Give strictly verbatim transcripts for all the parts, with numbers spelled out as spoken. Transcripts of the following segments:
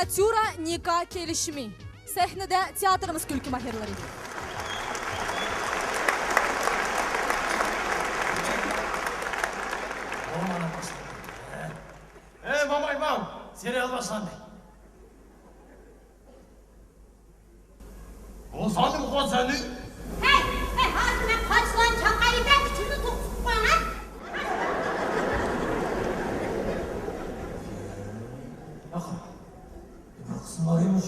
مىنىياتيۇرا نىكاھ كېلىشىمى. سەھنىدە تىياتىرىمىز كۈلكە ماھىرلىرى. ئەي، ماماي، ماڭ! سېرىيال باشلاندى. بولساڭدىمۇ قويسەن. ھەي، ھەي، ھازىر مەن قاچىلارنى چاقايلىسام، ئىچىمنى توقۇتۇپ قويۇڭ، ھە؟ ياقا، بىر قىسىم بار ئىمىش.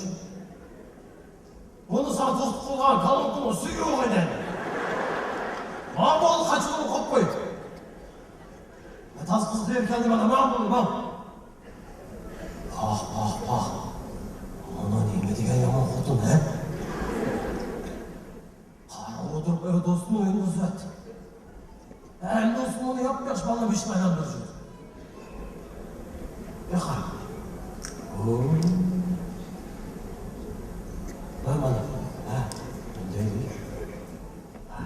بۇنى ساڭا توقۇتۇپ قويغان كالونكىنىڭ سۈيى يوق ئىدى. ماڭا بولدى، قاچىلارنى قويۇپ قوي. تاز قىز بېرىپ كەلدى، مانا، ماڭ بولدى، ماڭ. پاھ، پاھ، پاھ. ئانا نېمە دېگەن يامان خوتۇن، ھە؟ قارا ئولتۇرۇپ ئۆي دوستىنىڭ ئۆيىنى بۇزۇۋەتتى. ھەم دوستۇمنى ياپياخشى بالا بېشىنى ئايلاندۇرۇشۇپ. ياقا. ھو. ۋاي مانا. ھە. دەيدۇ. ھە.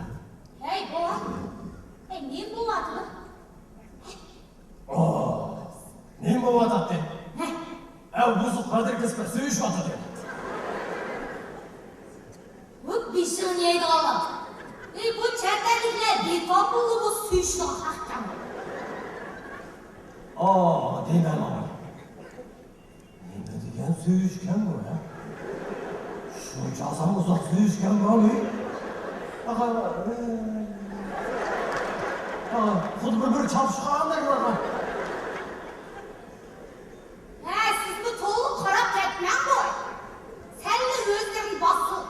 ھەي، بوۋا. ھەي، نېمە بولۇۋاتىدۇ؟ ئو، نېمە بولۇۋاتاتتى؟ ھە. ئەۋ، بۇزۇق بەدرى كەسپەر سۆيۈشۈۋاتىدۇ. بۇ بېشىڭنى يەيدىغانلار. ئى، بۇ چەت ئەللىكلەر بىتاپىللا بۇ سۆيۈشىدىغان خەقكەن. ئا، دەيمەن ماڭا. نېمە دېگەن سۆيۈشكەن بۇ، ھە؟ شۇنچە ئاسان ئۇزاق سۆيۈشكەن بۇ، ھە؟ ئاغا، ئاغا، خۇددى بىر-بىرىگە چاپلىشقاندەك، ئاغا. ھە، سىزمۇ تولا قاراپ كەتمەڭ بۇ. سەللا ئۆزلىرىنى باسسۇن.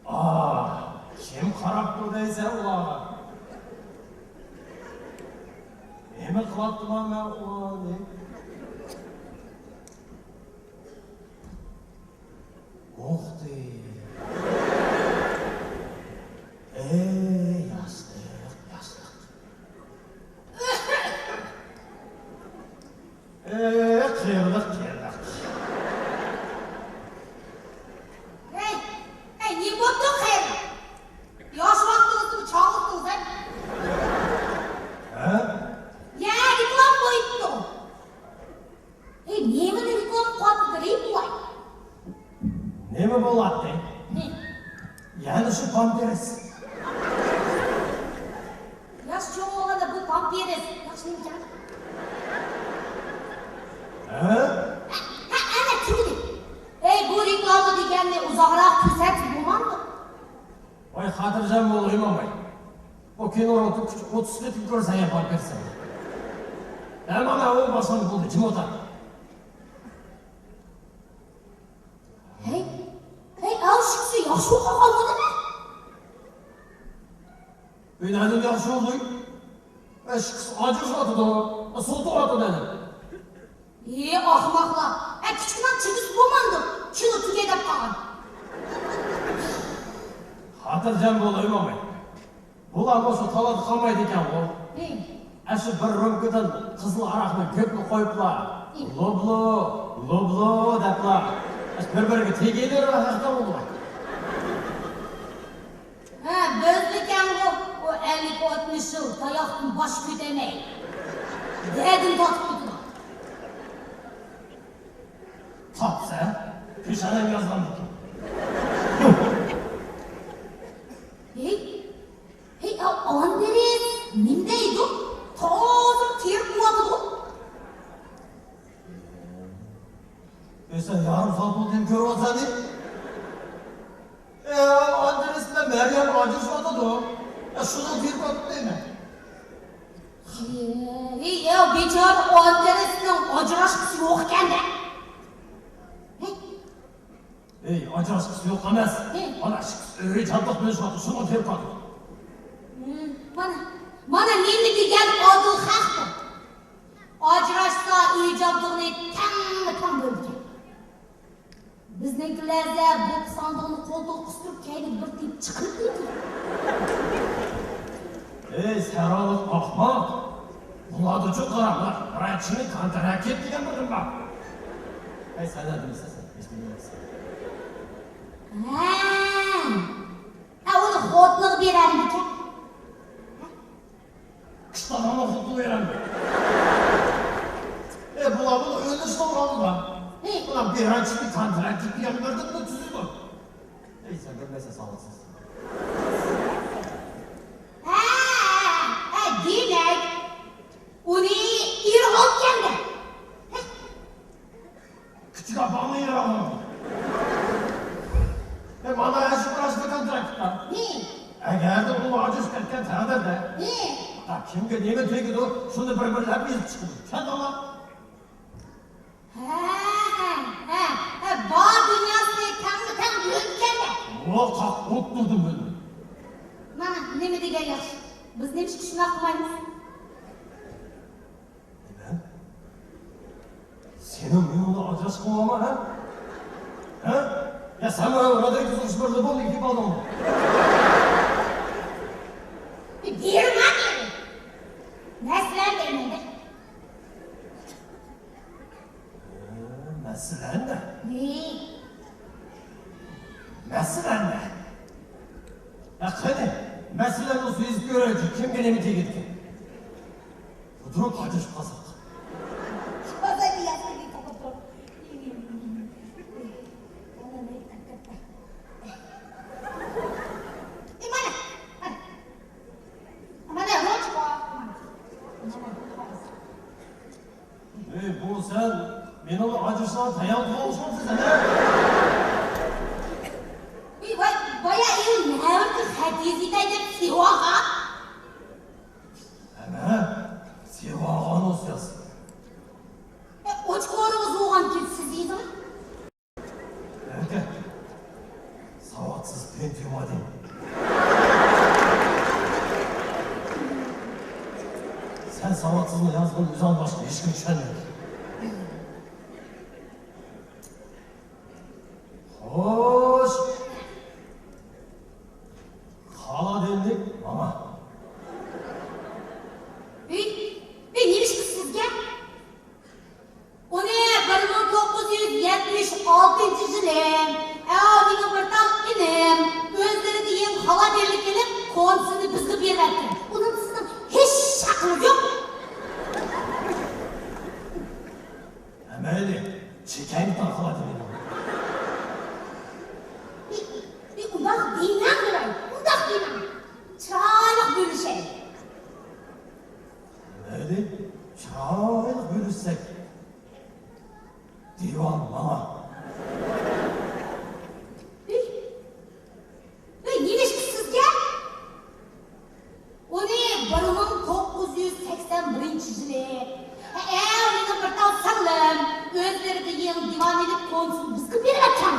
ئا، كىم قاراپتۇ دەيسەن ئۇلارغا؟ نېمە قىلاتتىمەن مەن ئۇلارنى؟ ئوختى. ئەي، ياشلىق، ياشلىق. ئەي، قېرىلىق، قېرىلىق. ھەي، ھەي، نېمە بوپتۇ قېرىلىق؟ ياش ۋاقتىڭىزدىمۇ چاغلىقتىڭىز، ھە؟ ھە؟ يا، رېكلام قويۇپتۇ. ھەي، نېمىنى رېكلام قىلىۋاتىدۇ، رېكلام؟ نېمە بولاتتى؟ ھە. يەنە شۇ پامپېرس. ياش چوڭ بولغاندا بۇ پامپېرس ياخشىمىكەن؟ ھە؟ ھە، ھە، ئەنە تۈگىدى. ئەي، بۇ رېكلاما دېگەننى ئۇزاقراق كۆرسەتسە بولمامدۇ؟ ۋاي، خاتىرجەم بول، ئىمام باي. بۇ كىنونىڭ تۈگىگۈچە ئوتتۇز قېتىم كۆرسەڭ يا پامپېرسنى. ھە، مانا ئۇ باشلاندى، بولدى، جىم ئولتۇر. ھەي، ھەي، ئەۋ ئىككىسى ياخشى بولۇپ قالغانمۇ نېمە؟ ئۆي نەدىن ياخشى بولدى؟ ئە، ئىككىسى ئاجرىشىۋاتىدۇ، سوتۇۋاتىدۇ. ئى، ئاخماقلار! ئە، كىچىكىنىڭ چىگىسى بولمامدۇ؟ كىنو تۈگەي دەپ قالغان. خاتىرجەم بول، ئىمام باي. بۇلار مۇشۇ تالادا قالمايدىكەنغۇ. ھىم. ئەشۇ بىر رومكىدىن قىزىل ئاراقنى گۆپنى قويۇپلا، ھىم. لوبلو، لوبلو دەپلا، ئەشۇ بىر-بىرىگە تېگىۋېرىدىغان ھەقتە بولىدۇ. ھە، بىزدىكەنغۇ، ئۇ ئەللىك ئاتمىش يىل تاياقتىن باش كۆتەرمەي، دەردىنى تارتىپ كېتىدۇ. تاپسا، پېشانەڭگە يازغاندىكىن. ھېي، ھېي، ئا-، ئاندرېس نېمە دەيدۇ؟ تازا تېرىپ قويۇۋاتىدۇ. ئە، سەن يارىم سائەت بولدى كۆرۈۋاتىسەن. ئە، ئاندرېس بىلەن مەريەم ئاجرىشىۋاتىدۇ. ئە، شۇنىڭ تېرىپ قويۇۋاتىدۇ دەيمەن. ھېي، يا، بىچارە ئاندرېسنىڭ ئاجراشقۇسى يوق ئىكەن-دە. ھېي. ھېي، ئاجراشقۇسى يوق ئەمەس. ھېي. مانا، ئىككىسى ئۆي جابدۇق بۆلۈشۈۋاتىدۇ، شۇنىڭ تېرىپ قويۇۋاتىدۇ. ھىم، مانا، مانا نېمە دېگەن ئادىل خەق بۇ. ئاجراشسا ئۆي جابدۇقىنى تەڭمۇ تەڭ بۆلىدىكەن. بىزنىڭكىلەرسە بۇ ساندۇقنى قولتۇققا قىستۇرۇپ، كەينىگە بىر تېپىپ چىقىرىپ قويىدۇ. ئەي، سەھرالىق ئاخماق! بۇلاردىچۇ قارا، بۇلار راچىنى كانتراكت دېگەن بىر نېمە بار. ئەي، سەن نەدىمسەن، سەن ھېچ نېمە ئەمەسسەن. ھە. ھە، ئۇنى خوتۇنىغا بېرەلمىكەن؟ قىستاغاننىڭ خوتۇنى بېرەلمەيدۇ. ئەي، بۇلار بۇنى ئۆلۈشنىڭ ئالدىدا. ھېي، بىر ئاي ئىچىدە كونتراكت دېگەن بىردىنلا تۈزىدۇ. ئەي، سەن بىلمەيسەن، ساۋاتسىز. ھە، ھە، دېمەك، ئۇنى ئېرى ئالىدىكەن-دە. كىچىك ئاپاڭنى ئېرى ئالغان. ئەي، مانا ئاشۇ راستلىق كونتراكت بار. ھى. ئەگەردە ئۇ ئاجىز كەتكەن تەقدىردە، ھى، كىمگە نېمە تېگىدۇ، شۇنى بىر-بىرلەپ يېزىپ چىقىدۇ. چۈشەندىڭمۇ؟ ھە، ھە، ھە، بار دۇنياسىنى تەڭمۇ تەڭ بۆلىدىكەن-دە. ۋاقاق ئوتتۇردۇم بۆلدۈم. مانا، نېمە دېگەن ياخشى. بىز نېمىشقا شۇنداق قىلمايمىز؟ نېمە؟ سېنىڭ مېنىڭ بىلەن ئاجراشقىنىڭ بارمۇ، ھە؟ ھە؟ يا سەن مانا رادىكال بىر لوبومنىك دېيىپ ئالدىڭمۇ؟ بېرىڭ، مەسىلەن دەيمەن-دە. مەسىلەن نە؟ نى؟ مەسىلەن نە؟ يا قېنى، مەسىلەن بولسا يېزىپ كۆرەيچۇ، كىمگە نېمە تېگىدىكەن؟ تۇرۇپ قاچىشىپ قالساق. ئەي، بۇ سەن مېنىڭ ئاجرىشىشقا تەييار تۇرۇۋالغانسەن، ھە؟ ۋاي، ۋاي، بايا ئېۋ نەۋرىگە خەت يېزىۋېتەي دەپ سېۋاغا. ھەمە سېۋاغا نوسياس. ئوچكورىڭىز بولغانكىن سىز يېزىڭ. ئەكە، ساۋاتسىز پېنتىيوم ئادەم. سەن ساۋاتسىزنىڭ يازغىنىنى ئۆزۈڭدىن باشقا ھېچكىم چۈشەنمەيدۇ. خوش. خالادىنلىك ماڭا. ھېي، ھېي، نېمىشقا سىزگە؟ ئۇنى بىر مىڭ توققۇز يۈز يەتمىش ئالتىنچى يىلى ئەۋلىنىڭ بىر تال ئىنىم ئۆزلىرىگە يېڭى خالادىنلىك ئېلىپ، كونىسىنى بىزگە بېرىۋەتكەن. ئۇنىڭ سىزنىڭ ھېچ ھەققىڭىز يوق. ھە، مەيلى، چېكەڭگە تارقىلاتىمىدىڭ. بى-، بى-، ئۇنداق دېمەڭ، بوۋاي، ئۇنداق دېمەڭ. چىرايلىق بۆلۈشەيلى. مەيلى، چىرايلىق بۆلۈشسەك. دىۋان ماڭا. بى-، ۋەي، نېمىشقا سىزگە؟ ئۇنى بىر مىڭ توققۇز يۈز سەكسەن بىرىنچى يىلى، ھە، مېنىڭ بىر تال سىڭلىم ئۆزلىرىگە يېڭى دىۋان ئېلىپ، كونىسىنى بىزگە بېرىۋەتكەن.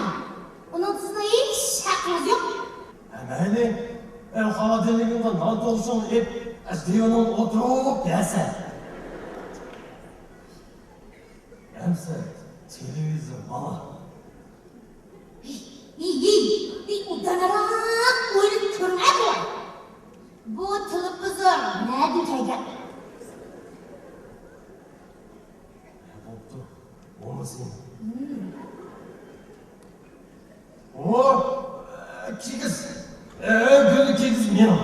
ئۇنىڭ سىزنىڭ ھېچ ھەققىڭىز يوق. ھە، مەيلى، ئەۋ خالادىنلىكىڭغا نان توغرىسىغا ئېلىپ، ئەس دىۋىنىڭغا ئولتۇرۇپ يەسەن. ئەمسە تېلېۋىزور ماڭا. ھېي، ھېي، ھېي، ھېي، ئوبدانراق ئويلىنىپ كۆرۈڭ، ھە، بوۋاي. بۇ تېلېۋىزور نەدىن كەلگەن؟ بوپتۇ، بولمىسۇن. ھىم. ئۇ، كىگىز، ئە، گۈل كىگىز مېنىڭ.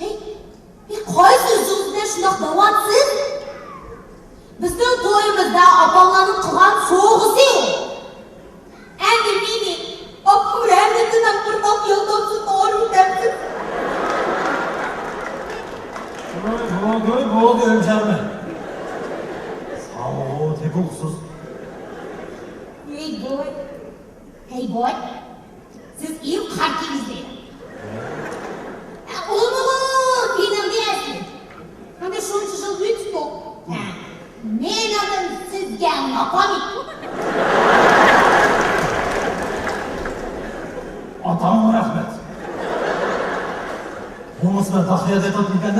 ھېي، ھېي، قايسى ئۆزىڭىز بىلەن شۇنداق دەۋاتىسىز؟ بىزنىڭ تويىمىزدا ئاپاڭلارنىڭ قىلغان سوۋغىسى ئۇ. ئەمدى مېنى ئاپام رەھمىتىنىڭ بىر تال يالدامسىز ئورنى دەپسىز. بولدى، بولدى، بولدى، ئۆلچەرمەن. ساۋۇ تېپىلغۇسىز. ھېي، بوي. ھەي، بوي، سىز ئېۋ قارا كىگىزلى. ئۇمۇ مېنىڭ ئەسلى. مانا شۇنچە يىل ئۆتۈپتۇ. ھە، مېنىڭدىن سىزگە ناپامەت. ئاتاڭغا رەھمەت. بولمىسا مەن داخىيا دەيتتىمكەن.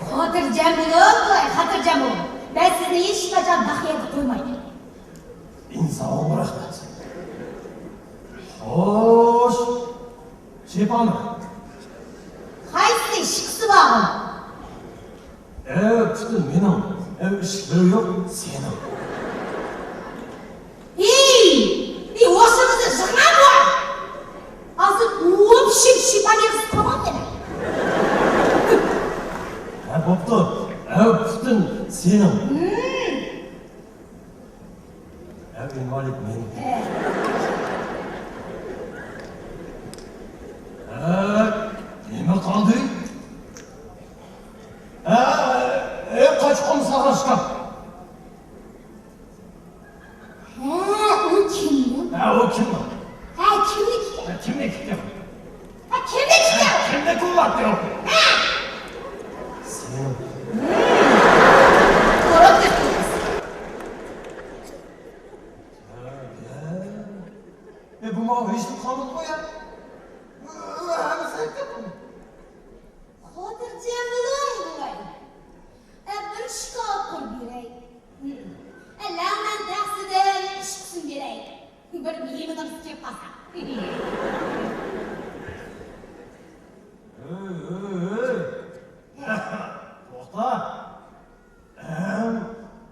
خاتىرجەم بولۇڭ، خاتىرجەم بولۇڭ. مەن سىزنى ھېچقاچان داخىيا دەپ قويمايمەن. ئىنسانغا رەھمەت. خوش. شىپامۇ؟ قايسى ئىشىكسى بارغۇ؟ ئەۋ پۈتۈن مېنىڭ، ئەۋ ئىشىكلىرى يوق سېنىڭ. ھېي! ھېي، ھوشىڭىزنى يىغماڭ بۇ! ھازىر ئۇ پىشىپ شىپا يەرسىز تامام يەنە. ھە، بوپتۇ. ئەۋ پۈتۈن سېنىڭ. ھىم. مالىك مەن. ھە، نېمە قالدى؟ ھە، ئە، قاچقۇم ساغاشقا. ھە، ئۇ كىمنىڭ؟ ھە، ئۇ كىمنىڭ؟ ھە، كىمنىڭكى؟ ھە، كىمنىڭكى؟ ھە، كىمنىڭكى؟ ھە، كىمنىڭكى بولاتتى ئۇ؟ ھە! سېنىڭ. قاراپ كەتتىڭىز. ئە، بۇ ماۋۇ ھېچنېمە قالمىدىغۇ يا؟ ھەممىسى كەتتى. خوتۇرجان بولۇڭ، بوۋاي. ئە، بىر ئىشقا ئۇقۇر بېرەي. ئە، لەڭمەن تەخسىدىن ئىشقا سۇن بېرەي. بىر مېھمىنىڭىز كېلىپ قالسا. ھۆي، ھۆي، ھۆي. توختا. ئەم،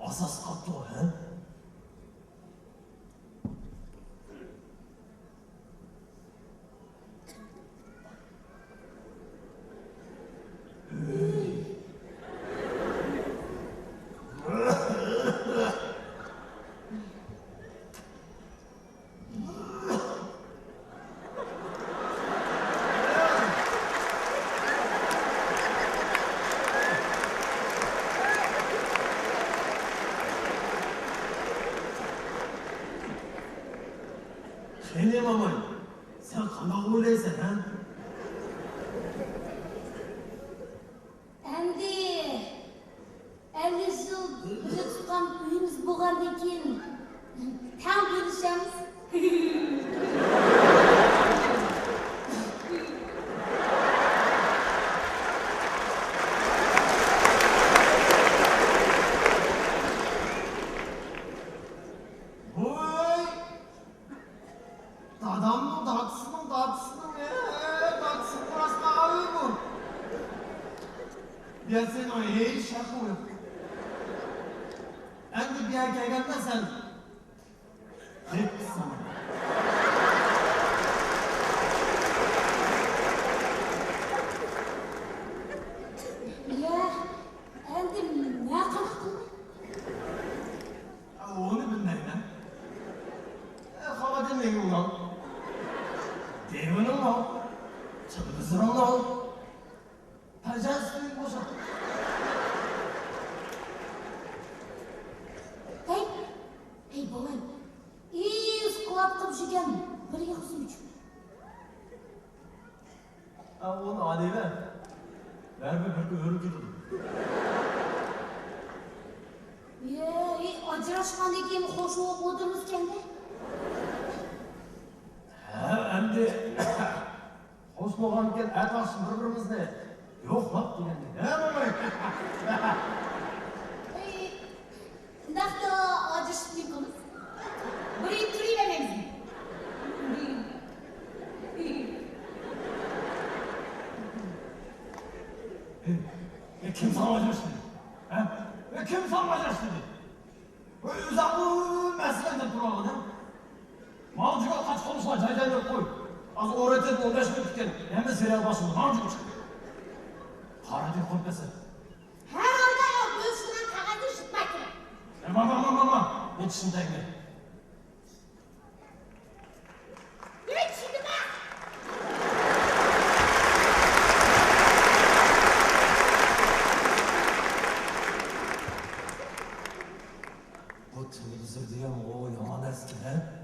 ئاساس قاپتۇ، ھە؟ قېنى، ماماي، سەن قانداق ئويلايسەن، ھە؟ ئەمدى ئەللىك يىل بىللە تۇتقان ئۆيىمىز بولغاندىن كېيىن تەڭ بۆلۈشەمىز. ۋوي! دادامنىڭ دادىسىنىڭ دادىسىنىڭ، ئە، دادىسىنىڭ راست قالغان ئۆيى بۇ. بۇ يەر سېنىڭ ھېچ ھەققىڭ يوق. ئەمدى بۇ يەرگە كەلگەندە سەن غەيىب قىلساڭ. يا، ئەمدى مەن قانداق قىلىمەن؟ ئۇنى بىلمەيمەن. خاۋادىن مېنىڭ ئال. دېۋىنىڭ ئال. تېلېۋىزورۇڭنى ئال. پەنجەسىنى بوشات. ھەي، ھەي، بوۋاي. ئىس قۇۋۋەت قىلىپ يۈرگەن بىر يىغىسى ئۈچۈن. ئا، ئۇنى ئالىۋەر. بەرىبىر بىر كۈن ئۆرۈپ كېتىدۇ. يەي، ئاجراشقاندىن كېيىن خوش بولۇپ ئولتۇرىمىزكەندە. ھە، ئەمدى خوش بولغانكەن، ئەتە ئاخشام بىر-بىرىمىزنى يوقلاپ دېگەندەك. ھە، موماي؟ ئەي، ئۇنداقتا ئاجرىشىپ نېمە قىلىمىز؟ بىر يىل تۇرۇۋەرمەيمىزمۇ؟ ئەي، كىم ساڭا ئاجرىش دېدى؟ ھە؟ ئەي، كىم ساڭا ئاجرىش دېدى؟ ۋاي، ئۆزۈڭ بۇ مەسىلە دەپ تۇرۇۋالغىنىڭ. ماڭا جۇگا قاچ قومۇشلار جاي-جايلىرى قوي. ھازىر ئورا ئېتىپ ئون بەش مىنۇت ئۆتكەن. ھەممە سېرىيال باشلىدى. ماڭا جۇگا چىقتى. قارا دېگەن قويۇپ بەرسە. ھەر ھالدا بۆلۈشمىگەن قەغەزنى يىرتماي تۇرۇڭ. ئە، ماڭ، ماڭ، ماڭ، ماڭ، ماڭ. بۇ چىشىم تەگمەي. يۈرۈڭ، چىقىڭ. بۇ تېلېۋىزور دېگەن ئۇ يامان نەرسىكەن، ھە؟